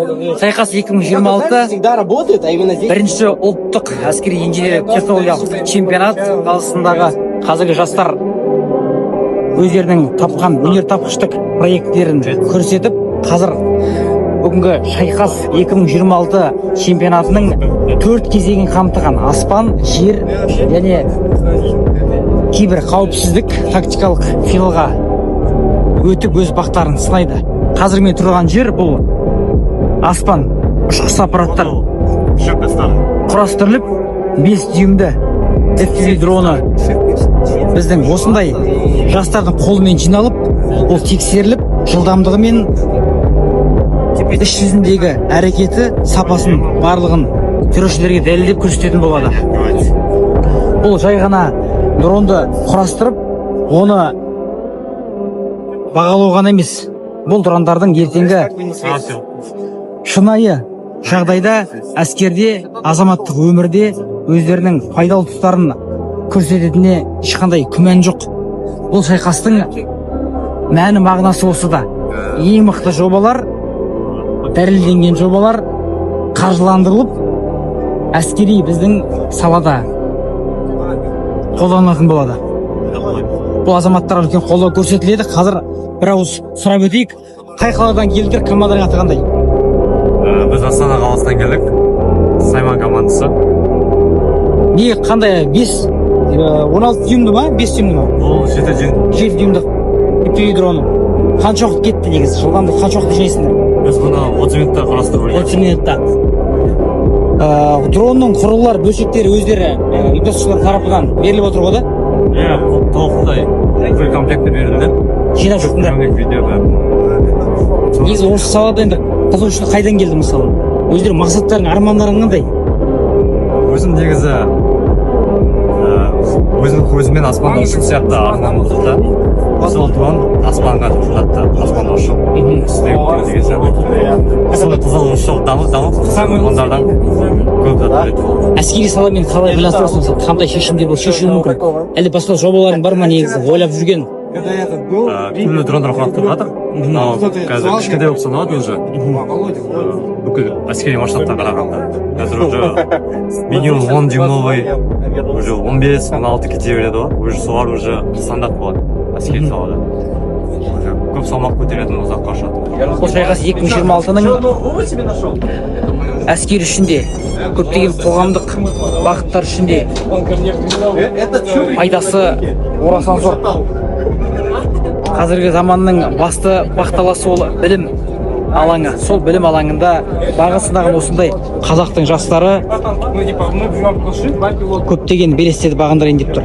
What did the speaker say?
Шайқас 2026 Всегда работает, а именно здесь. Бірінші ұлттық әскери инженерлік технологиялық чемпионат қаласындағы қазіргі жастар өздерінің тапқан өнертапқыштық проектілерін көрсетіп, қазір бүгінгі Шайқас 2026 чемпионатының төрт кезеңін қамтыған аспан, жер және кибер қауіпсіздік тактикалық финалға өтіп, өз бақтарын сынайды. Қазір мен тұрған жер — бұл аспан ұшқыш аппараттар құрастырылып, 5 дюймді FPV дроны біздің осындай жастардың қолымен жиналып, ол тексеріліп, жылдамдығы мен іс жүзіндегі әрекеті, сапасын, барлығын төрешілерге дәлелдеп көрсететін болады. Бұл жай ғана дронды құрастырып, оны бағалау ғана емес, бұл дрондардың ертеңгі шынайы жағдайда әскерде, азаматтық өмірде өздерінің пайдалы тұстарын көрсететініне ешқандай күмән жоқ. Бұл шайқастың мәні, мағынасы осыда: ең мықты жобалар, дәлелденген жобалар қаржыландырылып, әскери біздің салада қолданылатын болады. Бұл азаматтарға үлкен қолдау көрсетіледі. Қазір бір ауыз сұрап өтейік: қай қаладан келдіңдер, команданың аты қандай? Біз Астана қаласынан келдік. Сайман командасы. Не, қандай, 5, 16 дюймді ма, 5 дюймді ма? Бұл 7 дюйм. 7 дюймдік FPV дроны. Қанша уақыт кетті негізі, жылдамдық қанша уақытта жинайсыңдар? Біз бұны 30 минутта құрастырып үлгердік. 30 минутта. Дронның құрылғылар, бөлшектері өздері ұйымдастырушылар тарапынан беріліп отыр ғой да? Иә, толықтай бүкіл комплекті берілді. Жинап шықтыңдар. Комплект, видео, бәрі. Негізі осы салада енді қызығушылық қайдан келді? Мысалы, өздері мақсаттарың, армандарың қандай? Өзім негізі өзім көзіммен аспанда ұшу сияқты арманым болды да. Сол дрон аспанға жатты, аспанда ұшу үстіне көтеру деген сияқты. Сол қызығушылық дамып, дрондардан көп зат біледі. Әскери саламен қалай байланыстырасың? Мысалы, қандай шешімдер бұл шешуі мүмкін, әлде басқа жобаларың бар ма негізі ойлап жүрген? Түрлі дрондар құрастырып жатыр. Мынау қазір кішкентай болып саналады уже бүкіл әскери масштабтан қарағанда. Қазір уже минимум 10 дюймовый, уже 15, 16 кете береді ғой уже. Солар уже стандарт болады әскери салада, уже көп салмақ көтеретін, ұзаққа ұшады. Бұл Шайқас 2026-ның әскер үшін де, көптеген қоғамдық бағыттар үшін де пайдасы орасан зор. Қазіргі заманның басты бақталасы — ол білім алаңы. Сол білім алаңында бағы сынаған осындай қазақтың жастары көптеген белестерді бағындырайын деп тұр.